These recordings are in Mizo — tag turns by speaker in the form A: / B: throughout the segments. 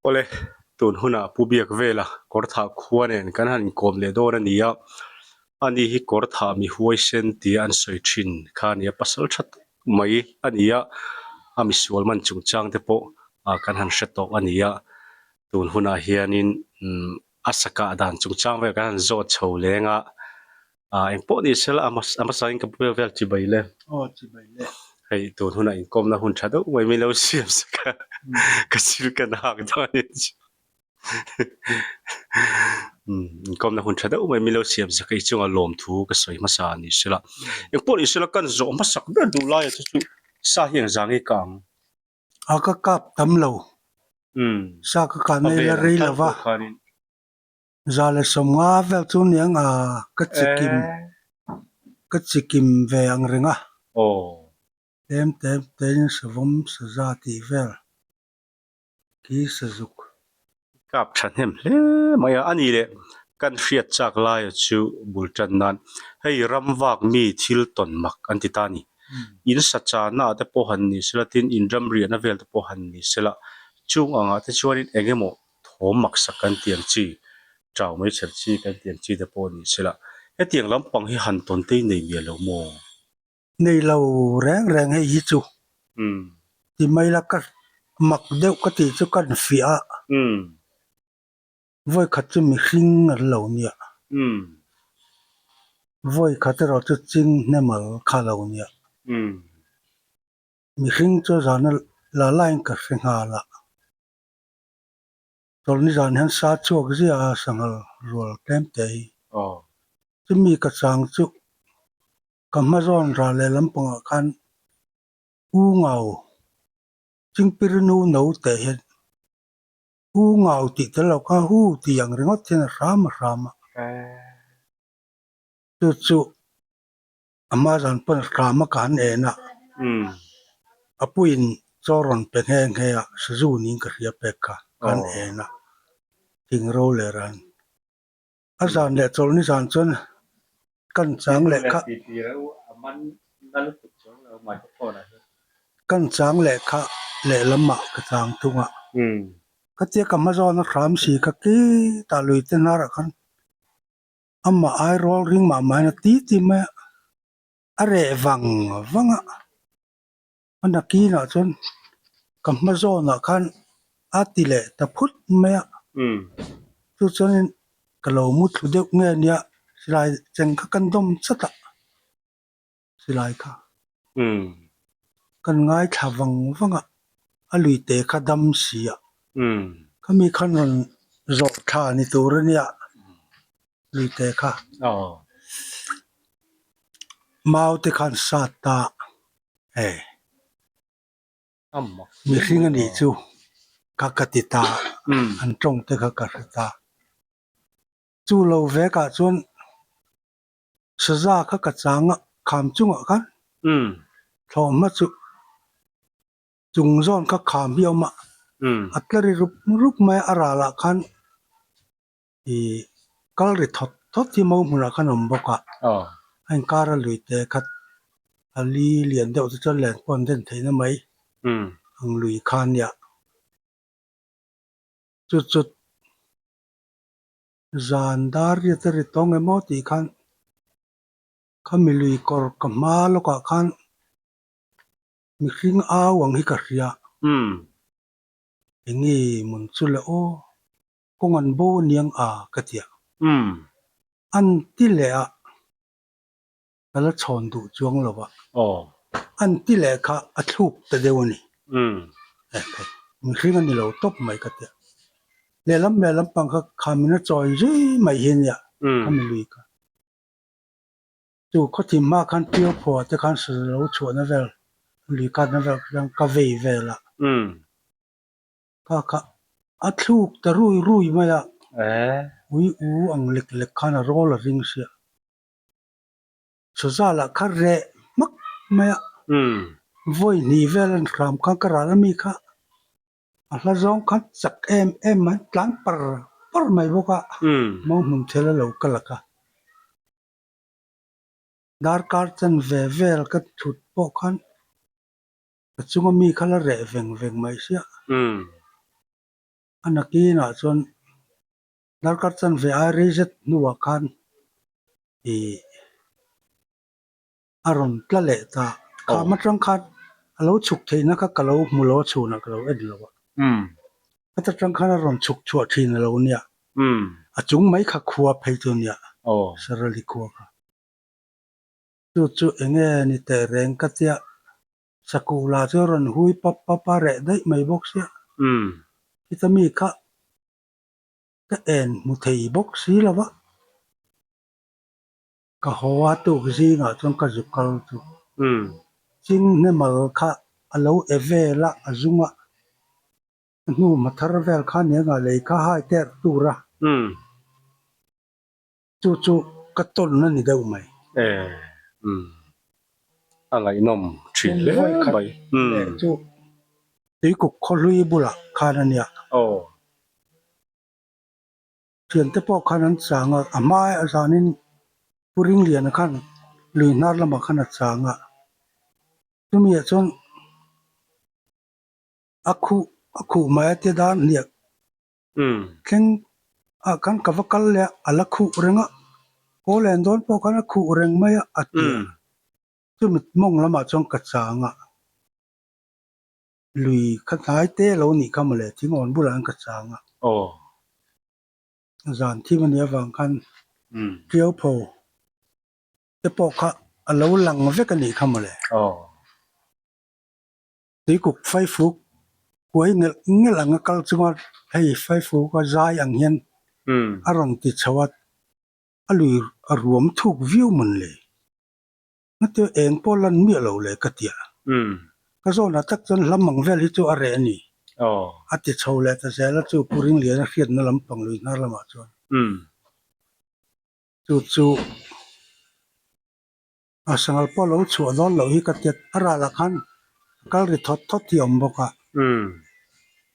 A: Awle, tun hunah Pu Biakvela Kawrthah khua nen kan han inkawm leh dawn a ni a, ani hi Kawrthah mi huaisen tia an sawi thin kha a ni a, pasal tha tak mai a ni a, a misual man chungchang te pawh kan han hre tawh a ni a, tun hunah hianin a sakah dan chungchang vel kan han zawt chho leng a, ah engpawh ni sela a hmasa a hmasain ka pu vel chibai le.
B: Aw chibai le.
A: Hei tun hunah inkawmna hun tha deuh mai min lo siam sak a, ka chil ka nak dawn a ni chu. Umm inkawmna hun tha deuh mai min lo siam sak a, i chunga lawmthu ka sawi hmasa a ni sela. Engpawh ni sela kan zawh hmasak ber duh laia chu chu sa hi engzang nge ka ang?
B: A ka kap tam lo.
A: Umm.
B: Sa ka kah na ila rei lo va. 150 vel chu niang a ka chikim ka chikim ve ang reng a. Tlem tlem tein savawm saza tih vel khi sazuk.
A: Kap thahnem hle mai a, ani leh kan hriat chak laia chu bul tan nan hei ram vak mi thil tawn mak an ti ta a ni. In sa chana te pawh han ni sela tin in ram riahna vel te pawh han ni sela chung angah te chuanin eng emaw thawm maksak kan tih ang chi, chau mai chher chi kan tih ang chi te pawh a ni sela, hetiang lampang hi han tawn tei nei miah lo maw?
B: Nei lo reng reng hei hi chu ti mai la ka mak deuh ka tih chu kan fiah a, vawikhat chu mihring an lo nia, vawikhat erawh chu ching hnemal kha lo nia, mihring chu zana la laiin ka hre nghal a. Chawlhni zan hian sa chhuak ziah a sanghal rual tlem te hi. Chumi ka chang chu ka hma zawn ral leh lampangah khan U Ngau, Chingpirinu no teh hian U Ngau tih tel lo kha Hu tih ang ringawt hian a hram a hram a. Chu chu A hma zan pawn hram a ka han en a, a puiin chaw rawn pe nghe nghe a, sazu niin ka hria pek kha ka han en a, thing ro leh ran. A zan leh chawlhni zan chuan kan chang leh kha kan chang leh kha lehlamah ka chang thung a, khatia ka hma zawn a hram si kha khitah lui te hnarah khan Amah ai rual ring mah mahin a ti ti mai a, a reh vang vang a, a nakinah chuan ka hma zawnah khan a ti leh ta phut mai a, chu chuanin ka lo mu thlu deuh nge nia silai cheng kha kan dawm chat a. Silai kha kan ngaithla vang vang a, a lui te kha dam si a, khami khan rawn zawh thla ni tur a nia lui te kha. Mau te khan sat ta e, mihring a nih chu ka ka ti ta, an tawng te kha ka hre ta. Chu lo vekah chuan Saza kha ka chang a, kham chungah khan thlawhhma chu chung zawn kha kham hi a awm a, a tla ri rup rup mai a, a ralah khan ih kal ri thawt thawt hi mo hmunah khan a awm bawk a, a inkar a lui te khat a li lian deuh te chuan len pawh an den theihna mai ang lui kha a nia, chu chu. Zan dar riat a ri tawng emaw tih khan khami lui kawr ka hma lawkah khan mihring au ang hi ka hria. Enge mun chu le aw, kawng an bo aniang a ka ti a. An ti leh a. Ka la chhawn duh chuang lo a. An ti leh kha a thluk ta deuh a ni. Ekhei, mihring a ni lo tawp mai ka ti a. Lehlam lehlam pang kha khamin a chawi zui mai hi a nia, khami lui kha. Chu khawthim hma khan Pio phua te khan sa lo chhuahna vel, lui katna vel khan ka vei vel a. Kha kha a thluk ta rui rui mai a. Ui u ang lek lek khan a rawl a ring sia. Saza lah kha reh hmak mai a, vawi hnih vel an hram khan ka ral ami kha a hla zawng khan chak em em mai tlan par par mai bawk a, mau hmun thel a lo kal a kha. Darkar chan ve vel ka thut pawh khan ka chunga mi kha la reh veng veng mai sia. A nakinah chuan darkar chanve ai rei zet hnuah khan ih a rawn tla leh ta. Kham atang khan a lo chhuk theihna kha ka lo hmu lo a chhunah ka lo en lo a. Heta tang khan a rawn chhuk chhuah thin a lo nia. A chung mai kha khua phei chu a nia, Sarali khua kha. Chu chu eng nge ni teh reng ka tia Sakula chu a rawn hui pap pap a reh daih mai bawk sia. Khita mi kha ka en hmu thei bawk si lo va. Ka haw a tuk zingah chuan ka zu kal chu. Ching hnemal kha a lo e vel a, a zung a. A hnu hma thar vel kha nia lei kha hai terh tur a. Chu chu ka tawn a ni deuh mai.
A: E, umm. A ngaihnawm thin hle mai.
B: Leh chu tuikuk khawhlui bulah khan a nia.
A: Aw.
B: Thiante pawh khan an chang a, a hma zanin Pu Ringliana khan lui hnar lamah khan a chang a. Chumi ah chuan a khuh a khuh mai a tia dan hniak Thleng ah khan ka va kal leh a, a la khuh reng a, kaw len dawn pawh khan a khuh reng mai a, a ti a. Chumi mawng lamah chuan ka chang a, lui kha hnai te lo nih kha mawle thingawn bulah hian ka chang a. Zan thim a nih avang khan Tiau pho te pawh kha a lo lang vek a nih kha mawle. Tuikuk faifuk kuai ngelh ngelh ang a kal chunga hei faifuk a zai ang hian a rawn ti chho a, a lui a ruam thuk viau mawn le. Heti eng pawh lan miah lo le ka ti a. Ka zawnah tak chuan hlam ang vel hi chu a reh a ni. A ti chho leh ta zel a chu Pu Ringliana hriatna lampang lui hnar lamah chuan. Chu chu. A sangal pawh lo chhuah dawn loh hi ka tiat a ralah khan a kal ri thawt thawt hi a awm bawk a.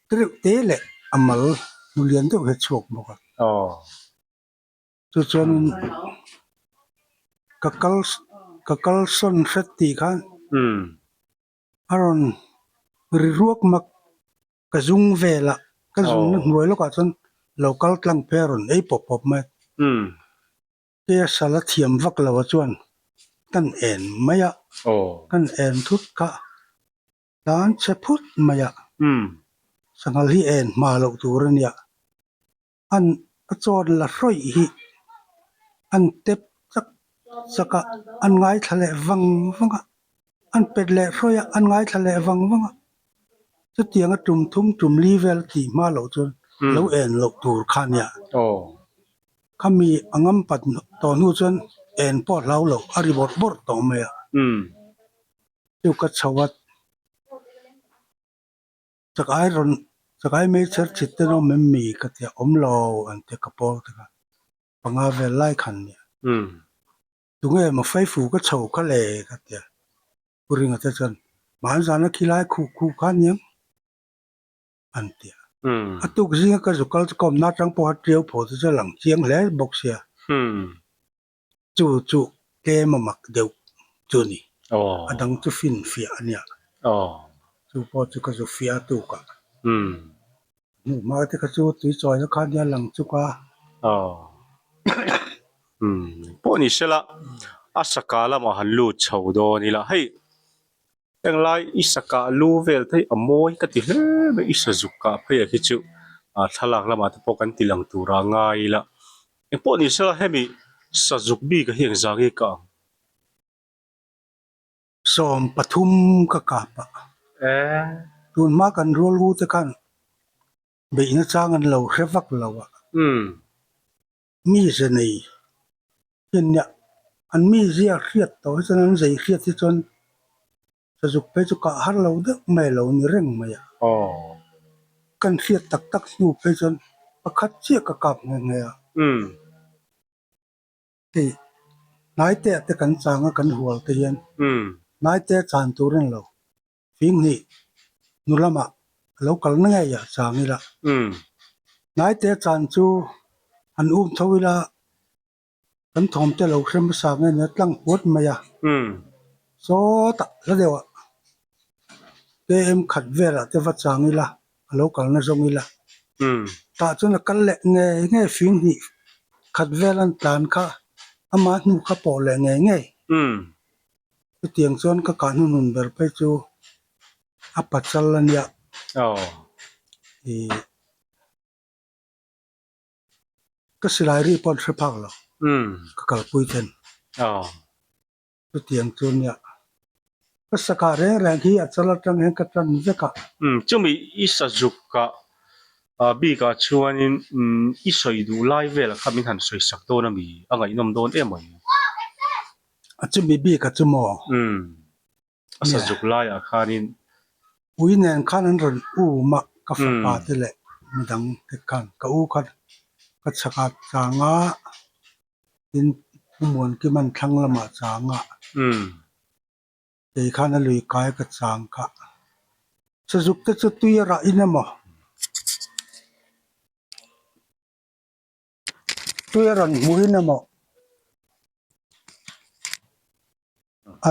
B: Tireuh te leh a mal hnu lian deuh hi a chhuak bawk a. Chu chuanin ka kal ka kal sawn hret tih khan a rawn ri ruak mak ka zung vel a, ka zungna hnuai lawkah chuan lo kal tlang phei a rawn ei pawp pawp mai a. Tia sala thiam vak lo a chuan kan en mai a, kan en thut kha tan chhe phut mai a, sanghal hi en hma loh tur a nia, an a chawn la hrawih hi an tep chak chak a, an ngaithla leh vang vang a, an pet leh hrawih a, an ngaithla leh vang vang a, chutianga tum thum tum li vel tih hma loh chuan lo en loh tur kha a nia. Khami a ngam pat tawh hnu chuan en pawh a hlau lo, a ri bawrh bawrh tawh mai a. Chu ka chho a, chakai rawn, chakai meichher chhit ten awm em mi ka ti a, awm lo an ti a, ka pawl te kha panga vel lai khan nia. Tunge maw faifu ka chho kha le ka ti a, Pu Ringa te chuan hmanzana khilai khuh khuh kha aniang. an ti a. A tuk zinga ka zu kal chu ka awmna atang pawha tiau phaw chu chu a lang chiang hle bawk sia. Chu chu tlem a mak deuh chu a ni. A dang chu fin fiah a nia. Chu pawh chu ka zu fiah a tuk a. Hmuhma te kha chu tui chawina kha nia lang chuk a.
A: Pawh ni sela a saka lamah han lut chho dawn ila hei. Englai i sakah lu vel te hi a mawi ka ti hle mai i sazuk kah phei ah hi chu ah thlalak lamah te pawh kan ti lang tur a ngai ila engpawh ni sela hemi sazuk bik ah hi engzah nge ka ang.
B: 13 ka kap a. Tunhma kan rual u te khan beihna chang an lo hre vak lo a. Mi ze nei hian nia an mi zia hriat tawh hi chuan an zei hriat hi chuan sazuk phei chu kah har lo deuh mai a lo ni reng mai a. Kan hriat tak tak hnu phei chuan pakhat chiah ka kap nghe nghe a. Hei hnaite ah te kan chang a kan hual te hian hnaite a chan tur a ni lo. Fing hnih hnu lamah a lo kal na ngei ah chang ila. Hnaite chan chu an um tho ila kan thawm te lo hre hmasa nge nia tlang puat mai a. Sawtah hla deuh ah KM khat velah te va chang ila a lo kal na zawng ila. Tah chuan a kal leh ngei ngei fing hnih khat vel an tlan kha ama hnu kha pawh leh ngei ngei. Chutiang chuan ka kah hnunun ber phei chu a pachal a nia. Ih ka silai ri pawh an hre phak lo. Ka kalpui then. Chutiang chu nia. Ka sakah reng reng hi a chal atang hian ka tan vek a.
A: Umm chumi i sazuk ah bikah chuanin umm i sawi duh lai velah kha min han sawi sak dawn a mi a ngaihnawm dawn em mai.
B: A chumi bikah chu maw?
A: Umm a sazuk laiah khanin.
B: Ui nen khan an rawn um a ka fapa te leh midang te khan ka u khan ka chhakah changa Tin, Pu Muankima'n thlang lamah chang a, kei khan a lui kai ka chang kha. Sazuk te chu tui a rah in emaw? Tui a rawn hmuh in emaw? A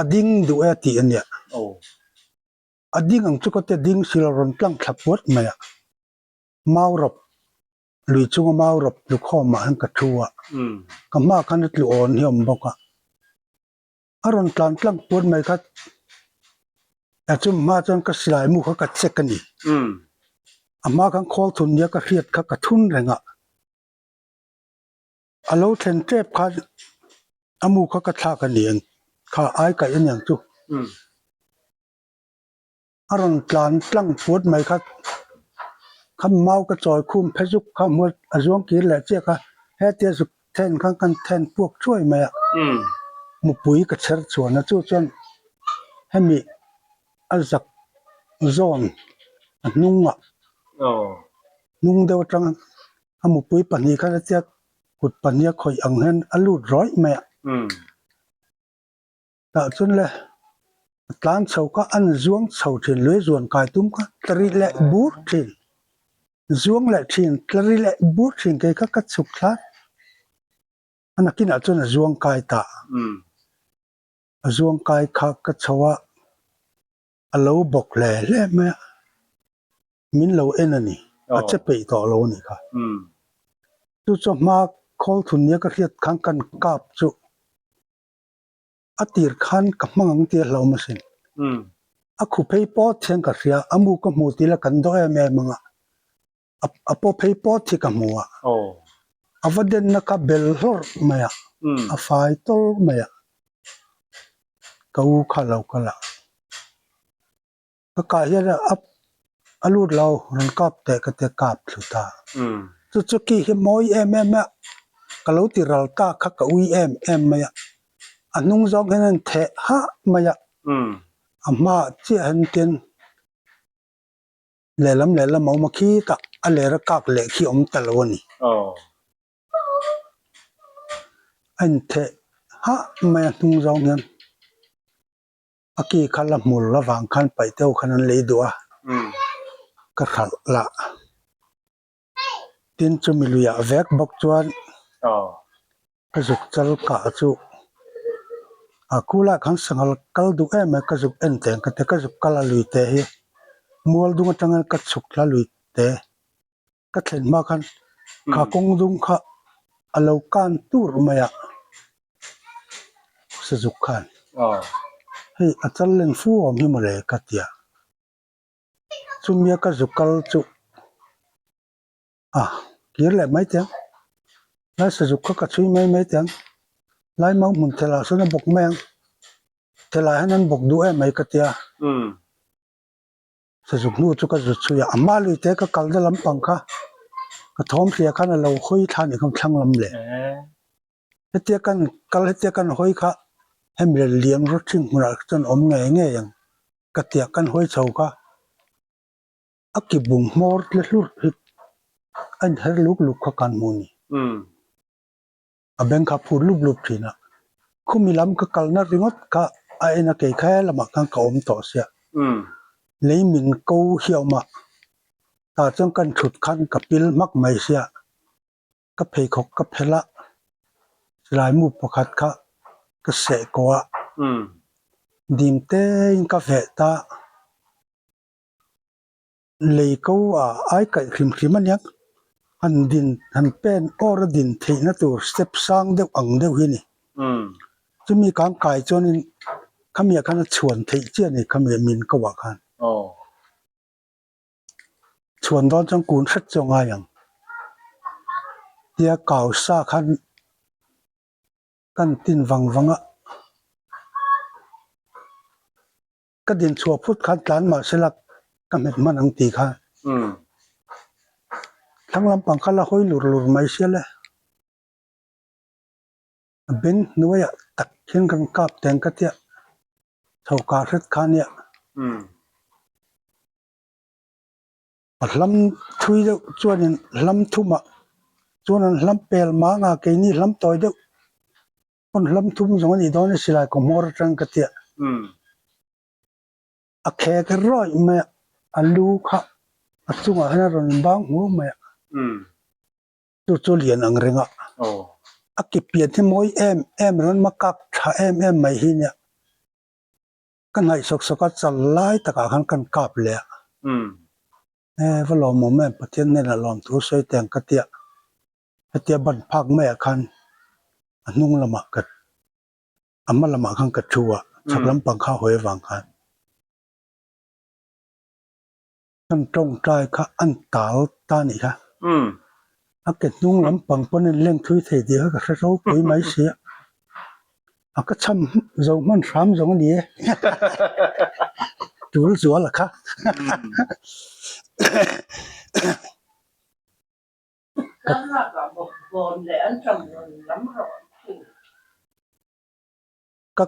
B: a ding duh e tih a nia. A ding ang chu ka tia ding si lo rawn tlang thla puat mai a. Mau rawp Lui chunga mau rawp tlu khawmah hian ka thu a, ka hmaah khan a tlu awn hi a awm bawk a. A rawn tlan tlang puat mai kha a chum hma chuan ka silai mu kha ka check a ni. A hma khan khawl thun nia ka hriat kha ka thun reng a. A lo thlen tep khan a mu kha ka thlak a ni ang kha ai kaih a niang chu. A rawn tlan tlang puat mai kha kham mau ka chawi khum phe zuk kha hmual a zuang kir leh chiah kha hetia zuk then khan kan then puak thuai mai a mupui ka chher chhuan a chu chuan hemi a zak zawn a hnungah hnung deuh atang a mupui pahnih khan hetia kut pahnih a khawih ang hian a lut rawih mai a. Tah chuan le a tlan chho kha an zuang chho thin lui zuan kai tum kha tla ri leh bur thin zuang leh thin tla ri leh bur thin kei kha ka chhuk thla a nakinah chuan a zuang kai ta a zuang kai kha ka chho a a lo bawk hle hle mai a min lo en a ni a che peih tawh lo a nih kha chu chu hma khawl thun nia ka hriat khan kan kap chu. A tir khan ka hmang ang tih a hlauhawm asin. A khu phei pawt hian ka hria, a mu ka hmu tih la kan dawh em em ang a, a paw phei pawt hi ka hmu a, a va denna kha bel hlawrh mai a, a fai tawlh mai a, ka u kha lo kal a. Ka kah hian a a lut lo rawn kap teh ka tia kap thlu ta. Chu chu ki hi mawi em em a, ka lo ti ral ta kha ka ui em em mai a, a hnung zawng hian an theh hah mai a, a hmaah chiah hian tin lehlam lehlam a awm a khitah a lera kak leh khi a awm ta lo a ni. A intheh hah mai a hnung zawng hian. A ki kha la hmul avang khan paih deuh khan an lei duh a, ka hralh lah. Tin chumi luiah vek bawk chuan ka zuk chal kah chu a kulah khan sanghal kal duh em em ka zuk en teh ang ka ti a, ka zuk kal a lui teh hi mual dung atanga ka chhuk thla lui teh. Ka thlen hma khan kha kawng dung kha a lo kan tur mai a, sazuk khan hei a chal len fu awm hi mawle ka ti a, chumia ka zuk kal chu a kir leh mai teh ang, lai sazuk kha ka chhui mai mai teh ang, lai mau hmun thelah sawn a bawk mai ang, thelah hian an bawk duh em mai ka ti a. Sazuk hnu chu ka zut chhui a, a hma lui te ka kalna lampang kha ka thawm hria khan a lo hawi thla anih kha thlang lam leh. Hetia kan kal hetia kan hawi kha hemi leh liam rawt hring hmunah chuan awm ngei ngei ang ka tia kan hawi chho kha a ki bung hmawr tle hlur hi a inher luk luk kha kan hmu a ni. A beng kha phut lup lup thin a, khumi lam ka kalna ringawt kha a en a kei kha lamah khan ka awm tawh sia. Lei min ko hi a awm a, tah chuan kan thut khan ka pil hmak mai sia, ka pheikhawk ka phelh a, silai mu pakhat kha ka seh ko a, dim tein ka veh ta. Lei ko a ai kaih hrim hrim a niang. Han din han pen awr a din theihna tur step sang deuh ang deuh hi a ni. Chumi kang kai chuanin khamiah khan a chhuan theih chiah a ni khamiah min ko ah khan. Chhuan dawn chuan kun hret chu a ngai ang. Tia kau sa khan kan tin vang vang a. Ka din chhuah phut khan tlan mah sela ka hmet hman ang tih kha thlang lampang kha la hawi lur lur mai sia le. A beng hnuaiah tak hian kan kap teng ka tia chho kah hret kha nia. A hlam thui deuh chuanin hlam thumah chuan an hlam pel mang a keini hlam tawi deuh Hmun hlam thum zawng a nih dawn a silai kaw hmawr atang ka tia. A khek rawih mai a, a lu kha a chungah hian a rawn bang hmuh mai a. Chu chu lian ang reng a. A ki pian hi mawi em em rawn ma kak tha em em mai hi nia. Ka hnaih sawk sawk a chal lai takah khan kan kap leh a. E va lawmawm em Pathian hnenah lawmthu sawi teng ka tia. Hetia ban phak maiah khan a hnung lamah ka a hma lamah khan ka thu a, chhak lampang kha hawi avang khan kan tawngtai kha an tal ta a nih kha. A ke hnung lampang pawn in leng thui thei tih kha ka hre ropui mai si a, a ka cham zo hman hram zawng a ni e tul zual a kha. Ka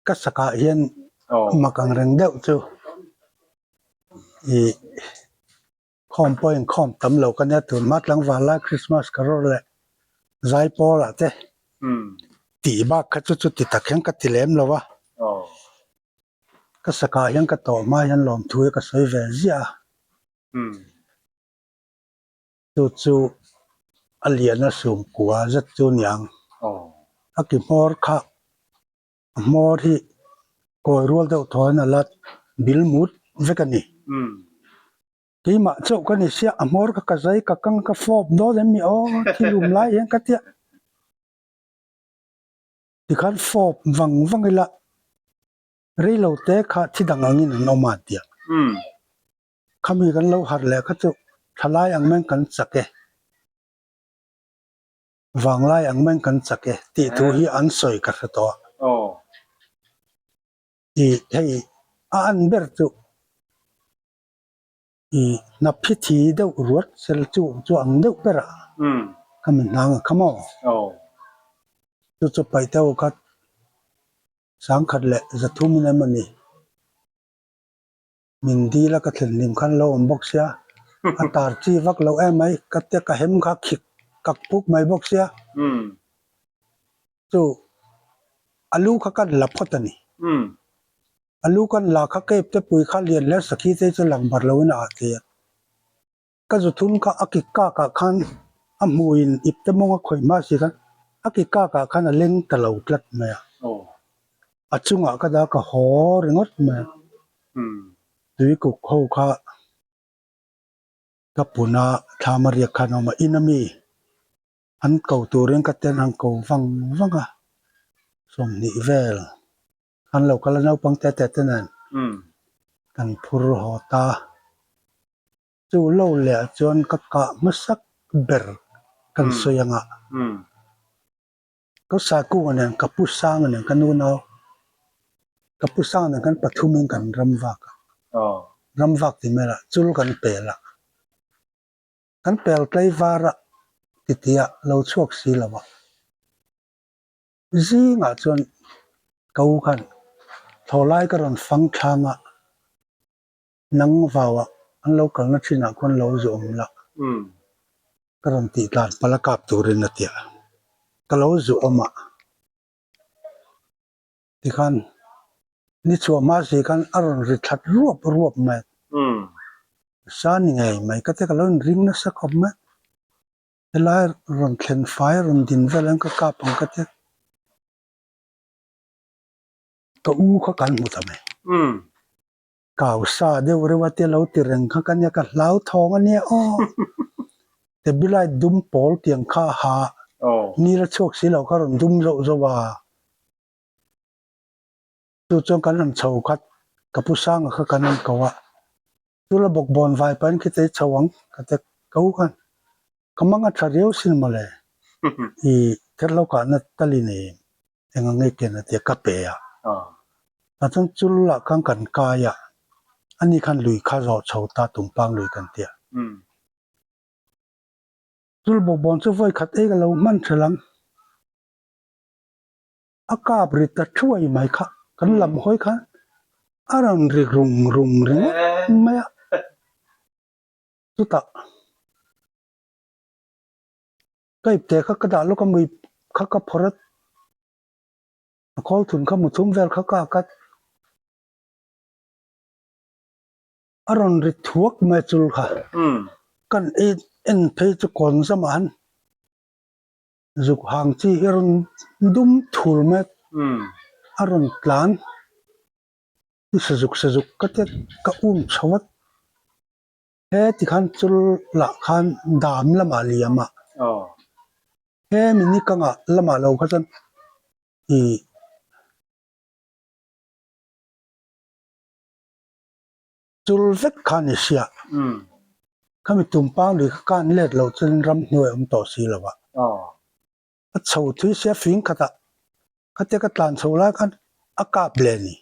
B: ka sakah hian mak ang reng deuh chu ih khawm pawh inkhawm tam lo ka nia tun hma tlangval lai Christmas ka rawr leh zaipawl ah te tih bak kha chu chuti tak hian ka ti lem lo a ka sakah hian ka tawh hma hian lawmthu hi ka sawi ve ziah a. Chu chu a lian a sum kua zet chu niang. A ki hmawr kha a hmawr hi kawi rual deuh thawn a la bil mut vek a ni. Keimah chauh ka ni sia a hmawr kha ka zai ka kang ka fawp dawn em ni aw thil um lai hian ka tia. Tikhan fawp vang vang ila reilo te kha thi dang angin an awm a tia. Khami kan lo harh leh kha chu thalai ang meng kan chak e, vanglai ang meng kan chak e tih thu hi an sawi ka hre tawh a. Ih hei a an ber chu ih hnaphi thi deuh ruat sel chu chu ang deuh ber a khami hnang a kha maw? Chu chu paih deuh kha sangkhat leh zathum in emaw ni. Min dil a ka thlen hlim khan lo awm bawk sia, a tar chi vak lo em mai, ka tia ka hem kha khik kak puk mai bawk sia. Chu a lu kha kan la phawt a ni. A lu kan la kha cape te pui kha lian hle sakhi te chu lang bar lo in a ah thei a. Ka zu thum kha a ki kak ah khan a hmuin ip te mawng a khawih hma si khan a ki kak ah khan a leng ta lo tlat mai a. A chungah ka dah ka haw ringawt mai a. Tui kuk ho kha ka pun a thlam a riak khan a awm a, in ami an ko turin ka ten an ko vang vang a, 20 vel an lo kal a naupang te te te nen kan phur haw ta. Chu lo leh ah chuan ka kah hmasak ber kan sawi ang a. Ka Sakunga nen ka pu Sanga nen ka nu nau ka pu Sanga nen kan pathumin kan ram vak a. Ram vak ti mai lah chul kan pel a. Kan pel tlaivar a titi a lo chhuak si lo a. Zingah chuan ka u khan thlawhlai ka rawn fang thlang a. Nang vauah an lo kalna thinah khuan lo zu awm la, ka rawn tih tlan pala kap turin a ti a, ka lo zu awm a. Tikhan ni chhuah hma si khan a rawn ri thlat ruap ruap mai a, sa ni ngei mai ka tia ka lo inring nasa khawp mai. Helai rawn thlen fai rawn din vel ang ka kap ang ka tia. Ka u kha kan hmu ta mai. Kau sa deuh reuh a te lo ti reng kha ka nia ka hlau thawng a nia aw. Tebilai dum pawl tiang kha a ha ni la chhuak si lo kha rawn dum zoh zoh a. Chu chuan kan rawn chho khat ka pu Sanga kha kan rawn ko a. Chu la bawk bawn vai pahin khitei chho ang ka te ko khan ka mang a tha riau sin mawle. I therhlo kahna tali nei eng ang ngei ken a tia ka pe a. Tah chuan chul lah khan kan kai a, ani khan lui kha zawh chho ta tumpang lui kan tia. Chul bawk bawn chu vawi khat ei ka lo hman thelh ang. A kap ri ta thuai mai kha kan lam hawi khan a rawn ri rung rung ringawt mai a. Chutah ka ipte kha ka dah lawk a mui kha ka phawrh a, a khawl thun kha mu thum vel kha ka ak a, a rawn ri thuak mai a chul kha. Kan en phei chu kawn zamah han Zuk hang chi hi a rawn dum thul mai a rawn tlan i sazuk sazuk ka tia ka um chho a he tikhan chul lah khan dam lamah liam a he mini kangah lamah lo kha chuan ih Chul vek kha ni sia. Khami tumpang lui kha kan let loh chuan ramhnuai a awm tawh si lo a. A chho thui sia fing khatah khatia ka tlan chho lai khan a kap leh a ni.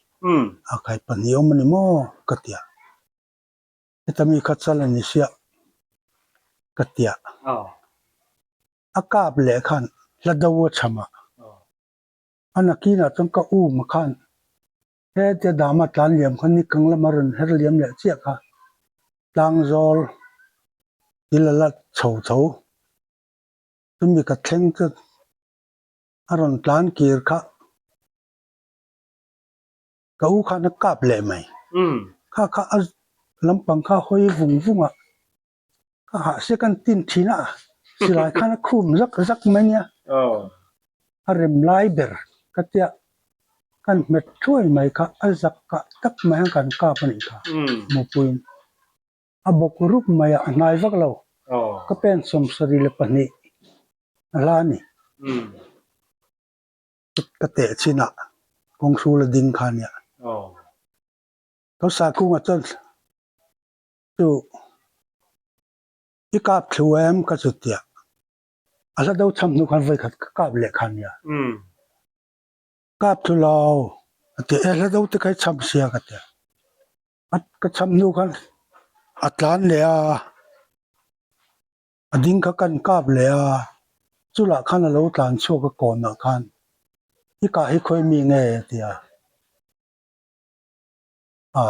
B: A khai pahnih awm a ni maw ka tia. Heta mi kha chal a ni sia ka tia. A kap leh khan hla do a cham a. A nakinah chuan ka um khan Hetia dama tlan liam kha ni kang lama rawn her liam leh chiah kha tlang zawl thil a la chho tho. Chumi ka thleng chu a rawn tlan kir kha ka u khan a kap leh mai. Kha kha a lampang kha hawi vung vung a, ka hah se kan tin thin a, silai khan a khum zak zak mai nia. A rem lai ber ka tia kan hmet thuai mai kha a zak kah tak mai hian kan kap a nih kha mupuiin a bawk rup mai a, a hnai vak lo ka pen 72 a hla a ni. Ka teh chinah kawng hrul a ding kha nia. Ka sakungah chuan Chu i kap thlu em ka chu tia a hla do cham hnu khan vawikhat ka kap leh kha nia kap thlu lo a ti e hla do te kha i cham sia ka tia a ka cham hnu khan a tlan leh a a ding kha kan kap leh a chulah khan a lo tlan chhuak a kawnah khan i kah hi khawi mi nge a ti a. A,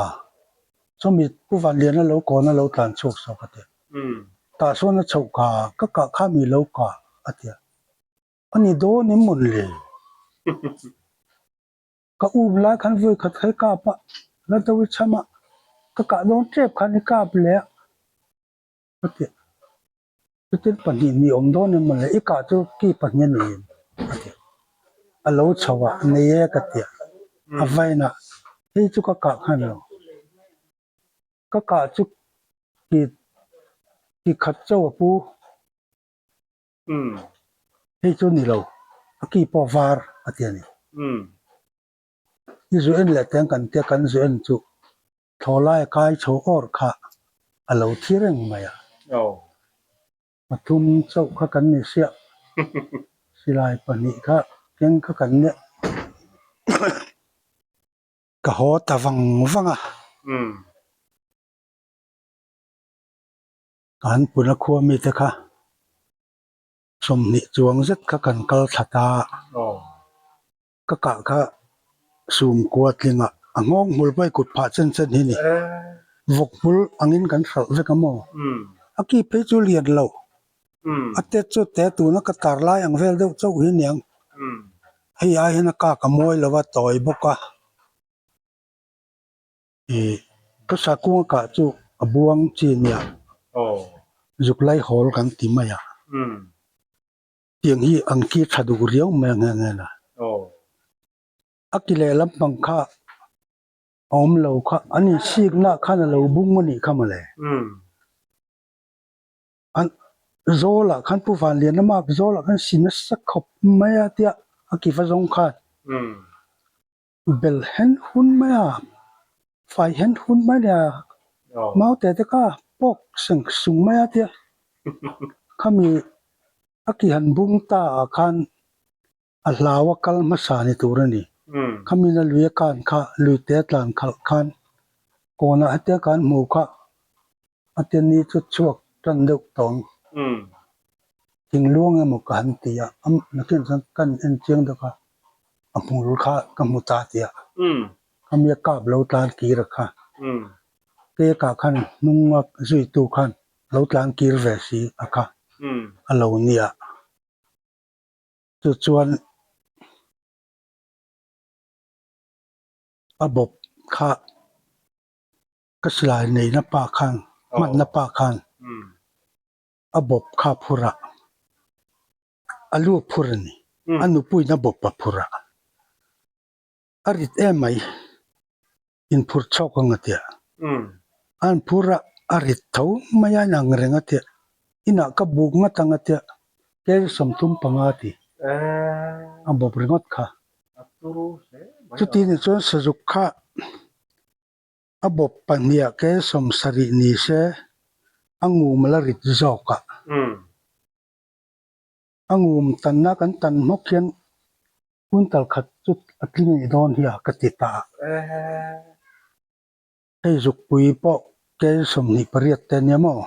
B: chumi Pu Vanliana lo kawn a lo tlan chhuak zawk a ti a. Tah sawn a chhoh ka, ka kah kha mi lo kah a ti a. A ni dawn em mawn le? Ka um lai khan vawi khat kha i kap a, la do i cham a, ka kah dawn tep khan i kap leh a, a ti a. Chutin pahnih ni awm dawn em mawle i kah chu ki pahnih a ni em a ti a. A lo chho a, nei e ka ti a. A vain a, hei chu ka kah khan lo. Ka kah chu ki ki khat chauh a pu. Hei chu ni lo, a ki pawh var a ti a ni. I zu en leh teng kan tia kan zu en chu Thlawhlai a kai chho awr kha a lo thi reng mai a. Pathum chauh kha kan ni siah. Silai pahnih kha keng kha kan nia. Ka haw ta vang vang a. Ka han puna khua mite kha 20 chuang zet kha kan kal thla ta. Ka kah kha sum kua tlinga a nghawng hmul pawh i kut phah chen chen hi ni. Vawk hmul angin kan hralh vek a maw? A ki phei chu lian lo. A tet chu te tuna ka tar lai ang vel deuh chauh hi niang. Hei ai hian a kak a mawi lo a, tawi bawk a. Ih ka sakung a kah chu a buang chi nia. Zuk lai hawl kan ti mai a. Tiang hi ang ki tha duh riau mai a nghe nghe na. A ki leh lampang kha. A awm lo kha an insikna khan a lo bung a nih kha mawle. An zawlah khan Pu Vanliana mark zawlah khan si nasa khawp mai a tia a kiva zawng khan bel hen hun mai a, fai hen hun mai nia maute te kha pawk seng sung mai a tia khami a ki han bung ta ah khan a hlau a kal hmasa ni tur a ni. Khamina lui a kan kha lui te a tlan khalh khan kawnah hetia kan hmu kha a tia ni chu chhuak tan deuh tawng thingluang emaw ka han ti a, nakin chuan kan en chiang deuh kha a hmul kha ka hmu ta tia khami a kap lo tlan kir a kha cake ah khan hnung a zuitu khan lo tlan kir ve si a kha a lo nia. Chu chuan a bawp kha ka silai neihna pa khan hmanna pa khan a bawp kha a phur a, a lu a phur a ni, a nupuiin a bawp a phur a, a rit em mai inphur chhawk ang a tia. A an phur a, a rit tho mai a inang reng a tia. Inah ka buk ngat ang a tia, kel 35 a ti. A bawp ringawt kha. Chuti ni chuan sazuk kha a bawp pahniha kel 70 ni se a ngum la rit zawk a. A ngum tanna kan tan hmawk hian Quintal khat chu a tling anih dawn hi a ka ti ta a. Hei zukpui pawh kel 28 te ania maw?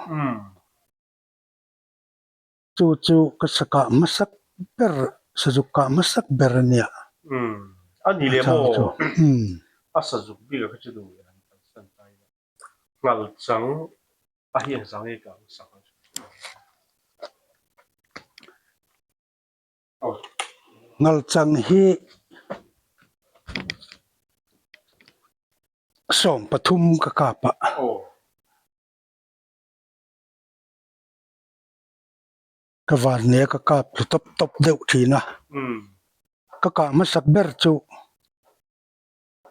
B: Chu chu ka sakah hmasak ber, sazuk kah hmasak ber ania.
A: A ni leh maw? A sazuk bik a kha chu duh leh han kalsan ta ila. Ngal chang a hi ang zang nge ka ang sak ang chu.
B: Ngalchang hi 13 ka kap a. Ka vannia ka kap thlu tawp tawp deuh thin a. Ka kah hmasak ber chu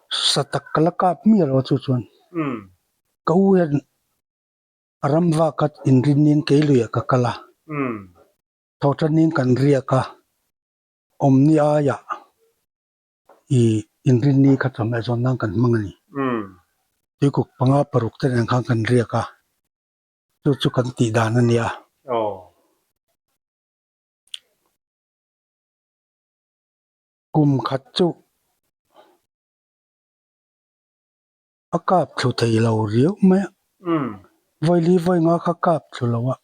B: sa tak ka la kap miah lo a chu chuan ka u hian a ram vak a inrinnin kei luiah ka kal a. Thawhṭanin kan riak a, awmni aiah ih inrinni kha chawhmeh zawn nan kan hmang a ni. Tuikuk panga paruk te nen khan kan riak a, chu chu kan tih dan a nia. Kum khat chu a kap thlu thei lo riau mai a, vawili vawi nga kha kap thlu lo a.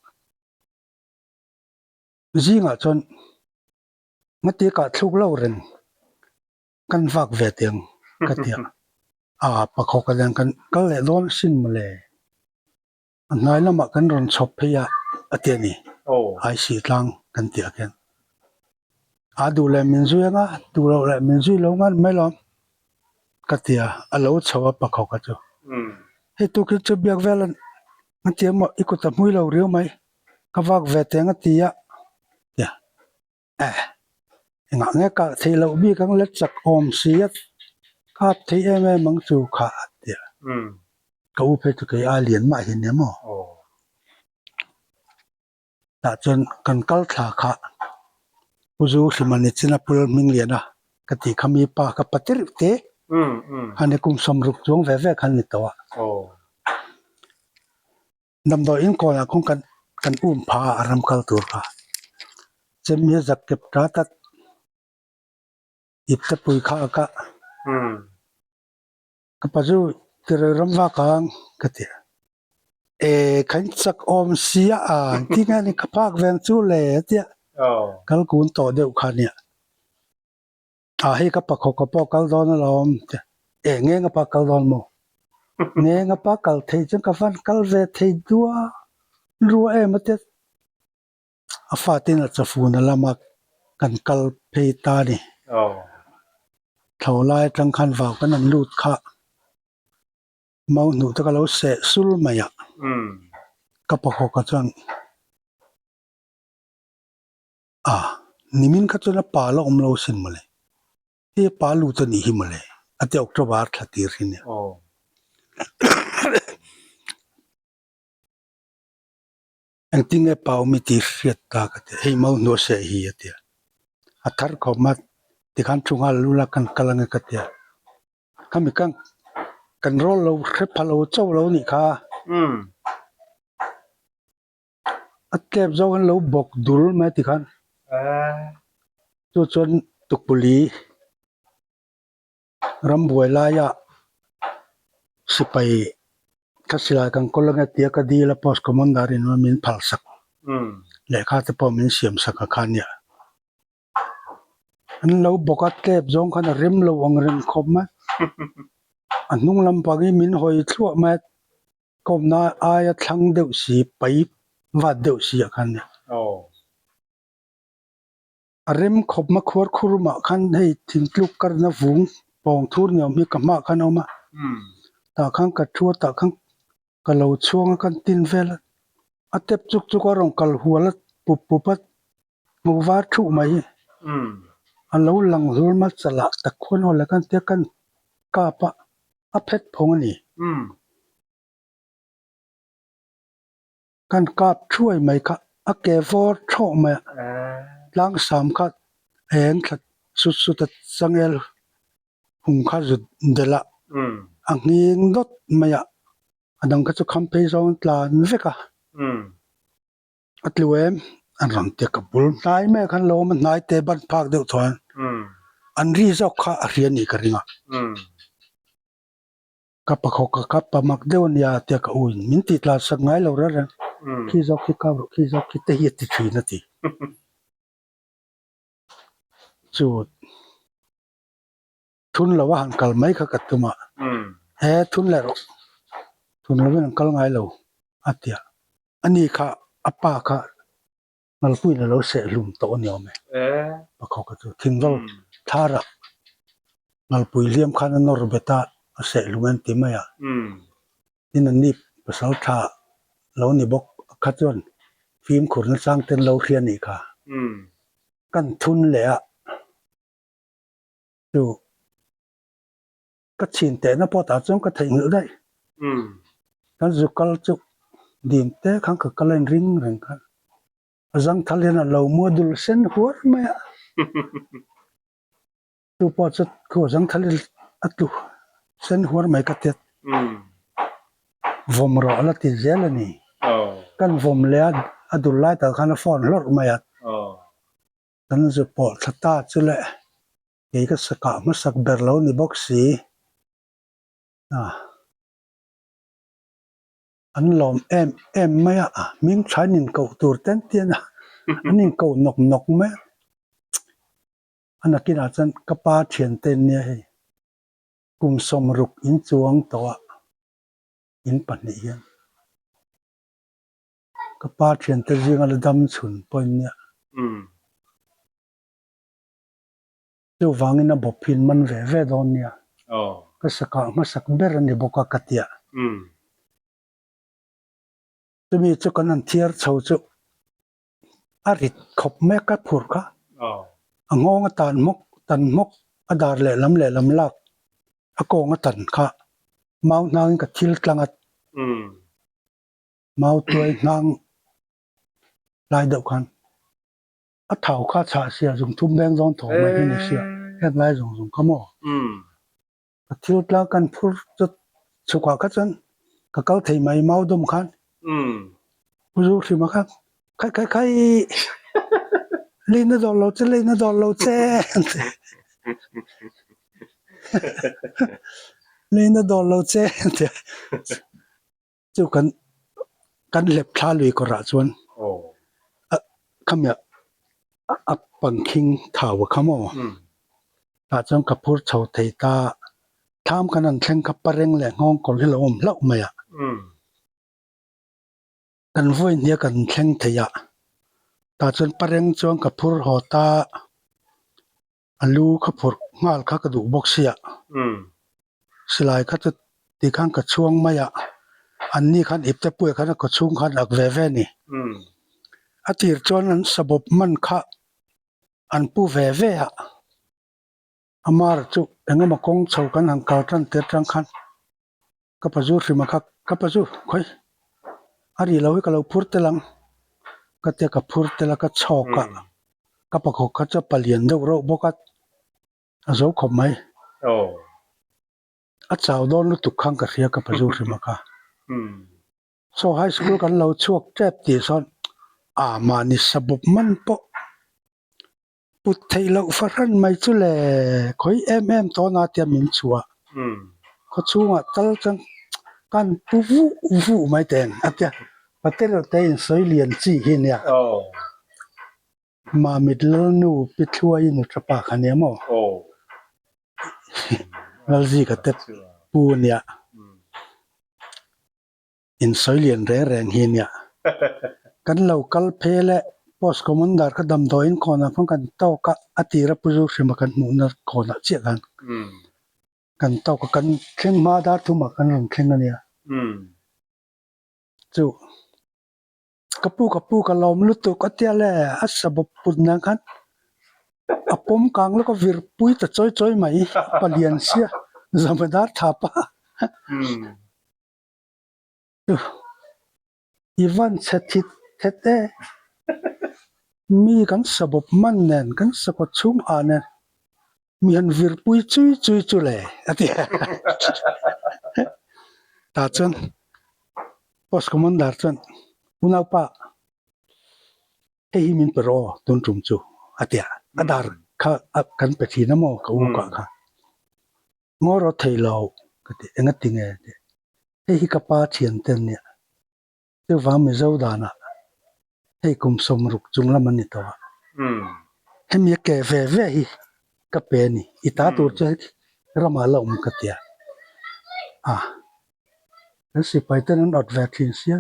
B: Zingah chuan ngati kah thluk lo reng kan vak ve teh ang ka ti a, a pakhawk a lian kan kal leh dawn asin mawle, a hnai lamah kan rawn chhawp phei a a ti a ni, Aisi tlang kan tih ah khian a duh leh min zui anga duh loh leh min zui lo ngan mai lawm ka ti a, a lo chho a pakhawk a chu hei tukin chu biak vel a ti emaw i kut a hmui lo riau mai. Ka vak ve teng a ti a, tia eh engah nge kah theih loh bik ang le chak awm si a, kap theih em em ang chu kha a ti a, ka u phei chu kei ai lian mah hi nia maw? Tah chuan kan kal thla kha Pu Zu Hlimani chin a pul hming lian a ka tih kha mi pa ka pa tirh te khan i kum 60 chuang ve ve khan ni tawh a. Damdawi inkawl ah kawng kan kan um pha a ram kal tur kha chem hi zak kep ta tat ip te pui kha a kah ka pa chu tirei ram vak ang ka ti a e khain chak awm si a a ti nge ni ka phak veng chu le a tia kal kun tawh deuh kha nia Ah hei ka pakhaw ka pawh kal dawn alawm ti e nge nga pa kal dawn maw? Nge nga pa kal thei chuan ka van kal ve thei dua rua em a tia a fatin a chafun a lama kan kal phei ta a ni. Thlo lai atang khan vau kan han lut kha mau hnuh te ka lo seh sul mai a ka pakhaw ka chuan A, nimin kha chuan a pa la awm lo sin mawle. Hei a pa lut a nih hi mawle. A ti October thla tir hi nia. Engtin nge pau mi tih hriat ta ka ti a, hei mau hnuah seh hi a ti a. A thar khawp a, tikhan thu nghal lula kan kal ange ka ti a. Khami khan kan rawl lo hre pha lo chauh lo nih kha. A tlep zawk an lo bawk dul mai tikhan. Chu chuan tukpuli rambuai laia sipai kha silai kan kawl ange tia ka dil a post commander in min phal sak lehkha te pawh min siam sak a kha nia. An lo bawk a tlep zawng khan a rem lo ang reng khawp mai. A hnung lampang hi min hawi thluah mai a kawmna aia thlang deuh si pai vat deuh si ah khan nia. A rem khawp ma khuar khur mah khan hei thingtluk karna vung pawng thur ni awm hi ka hmaah khan a awm a tah khan ka thu a tah khan ka lo chhuang a kan tin vel a a tep chuk chuk a rawn kal hual a pup pup a hmuh var thuh mai hi a lo lang hlur ma chalah tak khuan aw le kan tia kan kap a a phet phawng a ni. Kan kap thuai mai kha a ke vawr thawh mai a, tlang sam kha eng thla sut sut a changel hung kha zut delh a, a nghing dawt mai a, a dang kha chu kham phei zawng an tlan vek a, a tlu em an rawn ti a, ka bul hnai mai a khan lo awm a, hnai te ban phak deuh chuan an ri zawk kha a hria a nih ka ring a. Ka pakhawk a ka pa mak deuh a nia tia ka u in min tih tlan sak ngai lo reng reng. Khi zawk khi kau rawh, khi zawk khi te hi a ti thin a ti. Chu thun lo a han kal mai kha ka tum a, he thun leh rawh, thun lovin an kal ngai lo a ti a. Ani kha a pa kha Ngalpuiin a lo seh hlum tawh a ni awm e. Pakhawka chu thingval thara Ngalpui hliam khan a nawr bet a, a seh hlum en ti mai a. Tin an ni pasal tha lo ni bawk kha chuan fimkhur nachang ten lo hria nih kha. Kan thun leh a chu ka chhin tehna pawh tah chuan ka theihnghilh daih. Kan zu kal chu dim te khan ka kal a inring reng kha. A zangthal hian a lo mua dul sen huar mai a. Chu pawh chu khu a zangthal hi a tlu sen huar mai ka tiat. Vawm rawh a la ti zel a ni. Kan vawm leh a a dul lai tak khan a phone hlawrh mai a. Kan zu pawh thla ta chu le. Kei ka sakah hmasak ber lo ni bawk si. An lawm em em mai a, hming tha an inkoh tur ten tian a, an inkoh nawk nawk mai a. A nakinah chuan ka pa thian te an nia hei, kum sawmruk in chuang tawh a, in pahnih hian. Ka pa thian te zinga la dam chhun pawh in nia. Chuvangin a bawp hin man ve ve dawn nia. Ka sakah hmasak ber a ni bawk a ka tia. Chumi chu kan han thiar chho chu a rit khawp mai a ka phur kha. A nghawng a tan hmawk tan hmawk a dar lehlam lehlam lak a kawng a tan kha mau hnangin ka thil tlang a mau tuai hnang lai deuh khan. A thau kha chhah sia zung thum veng zawng thaw mai hi ni sia heng lai zawng zawng kha maw. Ka thil tlang kan phur chu chhukah kha chuan ka kal thei mai mau dawm khan Pu Zu Hrima kha khai khai khai leina dawr lo che leina dawr lo che leina dawr lo che Chu kan kan hlep thla lui kawrah chuan khami a pangkhing thau a kha maw? Tah chuan ka phur chho thei ta, thlam kan han thleng kha pareng leh nghawng kawr hi lo awm hlauh mai a. Kan vawi hnia kan thleng thei a, tah chuan pareng chuan ka phur haw ta. A lu kha phurh nghal kha ka duh bawk sia. Silai kha chu ti khan ka chhuang mai a, an ni khan ipte puia khan a kaw chhung khan ak ve ve a ni. A tir chuan an sabawp man kha an pu ve ve a. Amar chu engemaw kawng chho kan han kal tan te atang khan ka pazu hrim a kha ka pazu khawi a ri lo hi ka lo phur tel ang ka tia ka phur tel a ka chhawk a ka pakhaw kha chu a palian deuh reuh bawk a a zo khawp mai a chau dawn lutuk khan ka hria ka pazu hrim a kha. Saw high school kan lo chhuak tep tih sawn a mahni sabawp man pawh Put theih loh fahran mai chu le khawi em em tawna tia min chhuah. Khaw chhungah tal chuan kan pu vuh vuh mai teng a tia patel te in sawi lian chi hi nia. Mamit Lalnu Pi Thluai nu tha pa kha nia maw? Lalzika te pu nia. In sawi lian reng reng hi nia. Kan lo kal phel e, Post Commander kha damdawiin kawnah khan kan tawk a, a tira Pu Zuhrima kan hmuhna kawnah chiah khan kan tawk a, kan thleng hma dar thumah kan rawn thleng a nia. Chu ka pu ka pu ka lawm lutuk a tia le, a sabawp put nan khan a pawm kang lawk a vir pui ta chawi chawi mai, palian sia Zamadar thapa. I van chhe thit thet e. Mi kan sabawp man nen kan sakawt chhung ah nen mi han virpui chui chui chu le a ti a. Tah chuan Post Commander chuan unaupa hei hi min pe rawh aw tun tum chu a ti a. A dar kha kan pe thin a maw ka u kah kha. Ngaw rawh thei lo ka ti enga ti nge ti hei hi ka pa thian te an nia chuvang Mizo danah hei kum sawmruk chung lam an ni tawh a hemi a ke ve ve hi ka pe a ni i ta tur chu ramah la awm ka tia a kan sipai ten an awt ve thin sia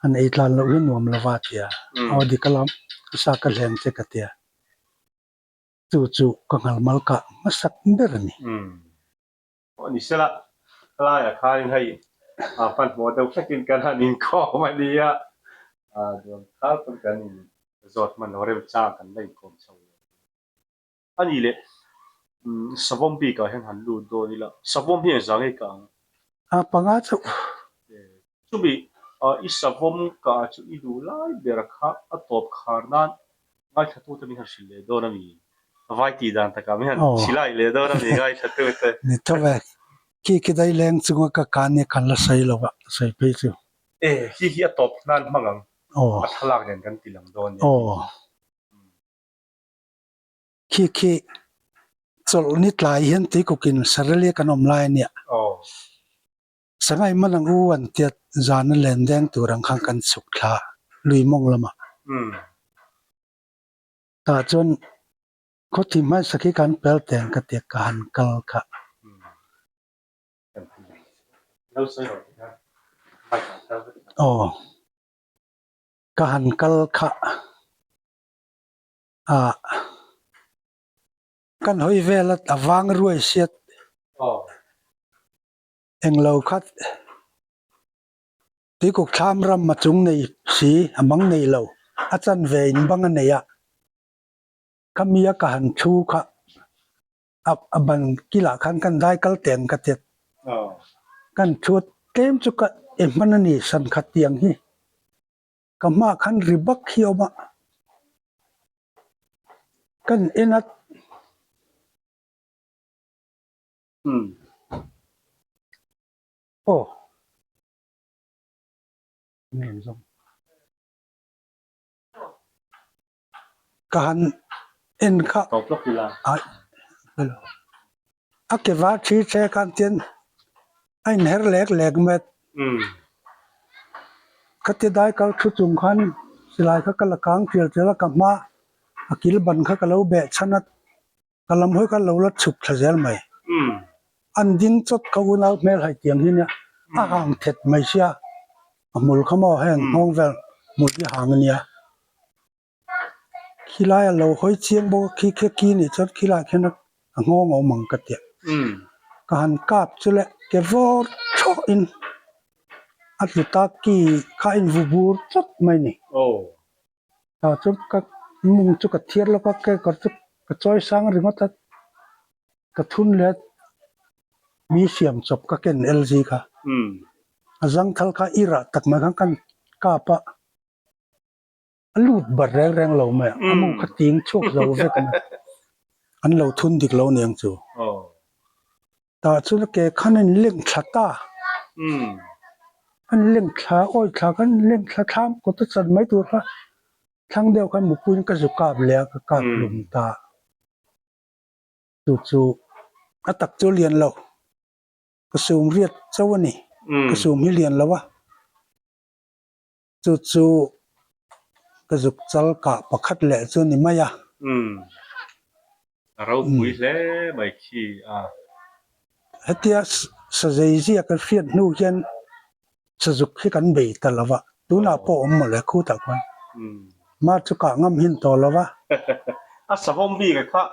B: an ei tlan loh hi nuam lova a tia aw dik alawm sa ka hleng che ka tia. Chu chu ka ngalmal kah hmasak ber a ni.
A: Umm. Aw ni sela, helaiah khanin hei hmanhmawh deuh hlekin kan han inkhawm a nia. Duan thar pawn kan in zawt hman lo remchang kan la inkawm chho leh a ni. A nih leh savawm bikah hian han lut dawn ila, savawm hi engzah nge kah ang?
B: A panga chauh.
A: Chumi i savawm kah chu i duh lai ber kha a tawp khar nan ngaithlatute min han hrilh leh dawn a mi? Vai tih dan takah min han silai leh dawn a mi ngaithlatute?
B: Ni tho ve, khi khi dai leng chunga ka kan hi kan la sawi lo a, sawi phei chu.
A: E, khi hi a tawp nan hmang ang, a thlalak nen kan ti lang dawn nia.
B: Khi khi chawlh ni tlai hian tuikukin Sarelia kan awm lai a nia. Sangai man ang u an tiat zana len deng tur ang khan kan chhuk thla lui mawng lamah. Tah chuan khawthim hmaisa khi kan pel teng ka tiak ka han kal kha. Aw ka han kal kha ah kan hawi vel a a vang ruai siat. Englo khat tuikuk thlam ram a chung nei si a mang nei lo a chan ve in bang a nei a khami a ka han thu kha a a ban kilah khan kan dai kal teng ka tet kan thu a tlem chu ka e hman a ni san khat tiang hi ka hmaah khan ri bak hi a awm a kan en a.
A: Umm.
B: Aw. Min rawn zawng. Ka han en kha.
A: Tawp lawk ila.
B: Ai. Hello. A ke var thi the khan tian a inher lek lek mai.
A: Umm.
B: Khatia dai kal thu chung khan silai kha ka la kang tial tial a ka hma a kil ban kha ka lo beh chhan a. Ka lam hawi kha lo la chhuk thla zel mai. An ding chawt kha unau hmel hai tiang hi nia a hang thet mai sia a hmul kha maw heng nghawng vel hmul hi a hang a nia. Khilai a lo hawi chiang bawk a khi khi a ki nih chuan khilai khian a nghawng a awm ang ka tia. Ka han kap chu le ke vawr thawh in a tlu ta ki kha a invu bur chawt mai ni. Tah chuan ka mung chu ka thiar lawk a kekawr chu ka chawi sang ringawt a. Ka thun let mi siam chawp ka ken LG kha. A zangthal kha i rah tak mai khan kan kap a, a lut bat reng reng lo mai a, a mu kha ting chhuak zo vek mai. An lo thun dik lo niang chu. Tah chuan a ke khan a inleng thla ta. A inleng thla, awi thla khan a inleng thla thlam kawt a chan mai tur kha thlang deuh khan mupuiin ka zu kap leh a, ka kap hlum ta. Chu chu a tak chu a lian lo, ka sum riat chauh a ni, ka sum hi lian lo a, chu chu ka zuk chal kah pakhat leh chu a ni mai a.
A: Umm, a ropui hle mai khi a.
B: Hetia sazei zia ka hriat hnu hian sazuk hi kan bei ta lo va, tunah pawh awm mawle khutah khuan ma chu kah ngam hin tawh lo va.
A: A savawm bik a kha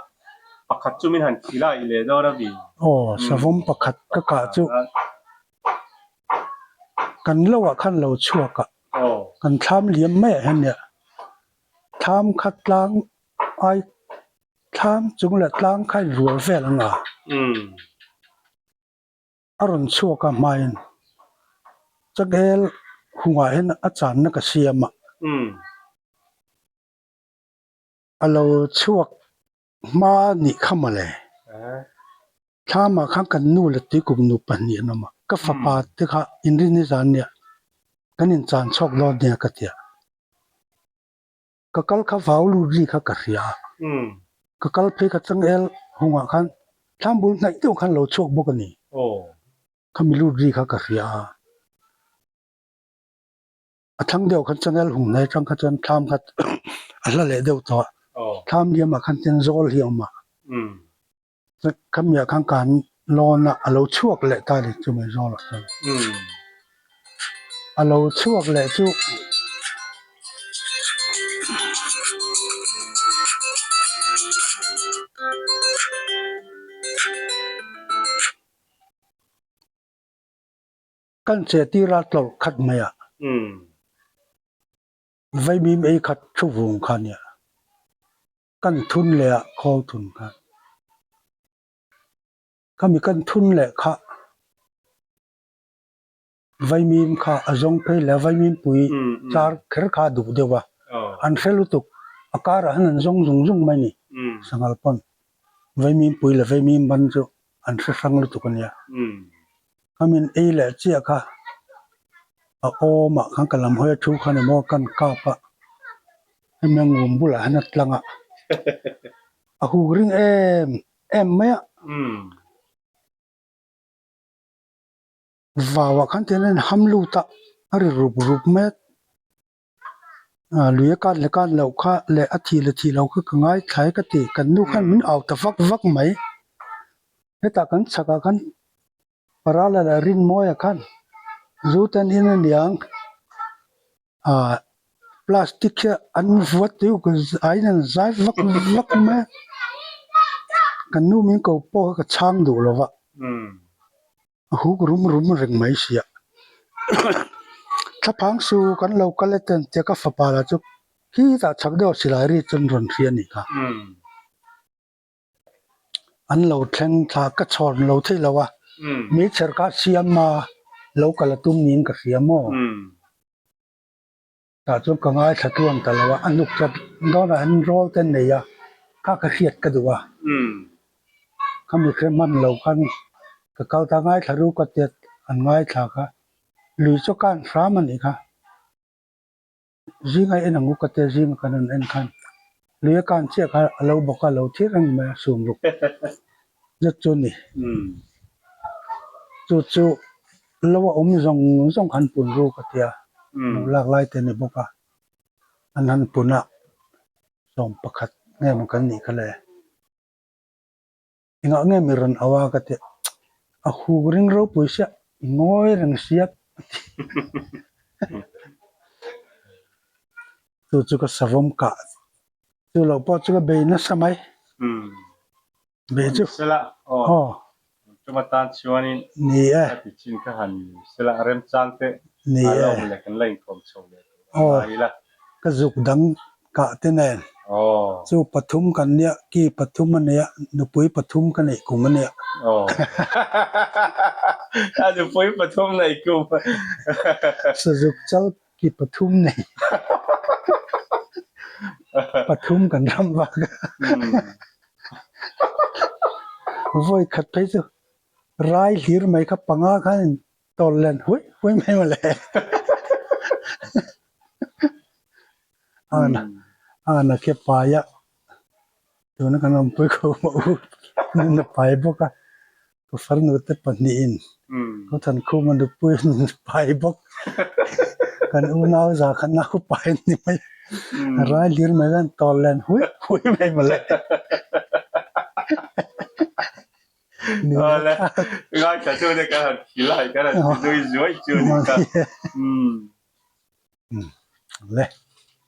A: pakhat chu min han khilai i leh dawn a mi?
B: Aw, savawm pakhat ka kah chu kan lo ah khan lo chhuak a, kan thlam liam mai ah hian nia thlam kha tlang ai thlam chung leh tlang kha in rual vel ang a. A rawn chhuak a hmain changel hungah hian a channa ka siam a. A lo chhuak hma nih kha mawle. Thlamah khan kan nu leh tuikum nu pahnih an awm a, ka fapa te kha inrin nizan nia kan inchan chhuak dawn nia ka ti a. Ka kal kha vau lut ri kha ka hria a, ka kal phei kha changel hungah khan thlam bul hnaih deuh khan lo chhuak bawk a ni. Khami lut ri kha ka hria a, a thlang deuh khan changel hung hnai atang kha chuan thlam kha a hla leh deuh tawh a, thlam liamah khan ten zawl hi a awm a. Khamiah khan kan lawn a, a lo chhuak leh ta ni chu mai zawlah chuan. A lo chhuak leh chu kan che tir a tlawlh khat mai a. Vaimim ei khat thu vung kha nia. Kan thun leh ah khawl thun kha. Khami kan thun leh kha vaimim kha a zawng phei leh a vaimim pui char kher kha a duh deuh a, an hre lutuk a karah hian an zawng zung zung mai ni sanghal pawn vaimim pui leh vaimim ban chu an hre hrang lutuk a nia. Khami an ei leh chiah kha a awmah khan ka lam hawi a thu khan emaw kan kap a hemi a ngum bulah hian a tlang a a huk ring em em mai a vauah khan tihian a inham lut a a ri rup rup mai a. Lui a kan leh kan loh kha leh a thih leh thih loh kha ka ngaithlai ka ti. Kan nu khan min au ta vak vak mai. Hetah kan chhakah khan Parala leh Rinmawia khan zu te an in aniang ah plastic hi an vuat tih aiin an zai vak vak mai a. Kan nu min ko pawh kha ka chhang duh lo va. A huk rum rum reng mai sia. Thlaphang su kan lo kal e ten tia ka fapa lah chu khitah chhak deuh silai ri chuan rawn hria a nih kha. An lo thleng thla ka chhawn lo theih lo a, meichher kha siam a lo kal a tum niin ka hria maw? Tah chuan ka ngaithla tluang ta lo a, a hnuk chat dawnah hian rawl te nei a, kha ka hriat ka duh a. Khami hre hman lo khan ka kal ta ngaithla ru ka tia an ngaithla kha lui chu kan hram a nih kha. Zinga en ang u ka tia zinga kan rawn en khan lui a kan chiah kha a lo bawk a, a lo thir reng mai a sum ruk zet chu a ni. Chu chu lo a awm zawng zawng khan pun ru ka tia hmuh lak lai te a ni bawk a, an han pun a 11 nge maw kan nih kha le. Engah nge mi rawn au a ka ti a huk ring ropui sia i ngawi reng sia a ti. Chu chu ka savawm kah chu loh pawh chu ka bei nasa mai. Bei chu
A: Sela aw chuma tan chuanin
B: ni e
A: ka ti chin kha han sela remchang te
B: ni
A: a
B: e
A: lo awm leh kan la inkawm chho leh tur a
B: aw
A: ngai ila.
B: Ka zuk dang kah te nen. Chu pathum kan nia, ki pathum a nei a, nupui pathum ka neih kum a nia.
A: A nupui pathum neih kum.
B: Sazuk chal ki pathum nei. Pathum kan ram vak a. Vawi khat phei chu rai hlir mai kha panga khan in tawl len huai huai mai mawle. Ana ana khi a pai a tuna kan awmpui kho mah u nun a pai bawk a ka farnu te pahnihin ka thankhuma nupui nun a pai bawk kan unau za kha nau pai a ni mai a rai hlir mai khan tawl len huai huai mai mawle.
A: Awle ngaithla chu te kan han khilai kan han ti zui zuai chu ni kha.
B: Le.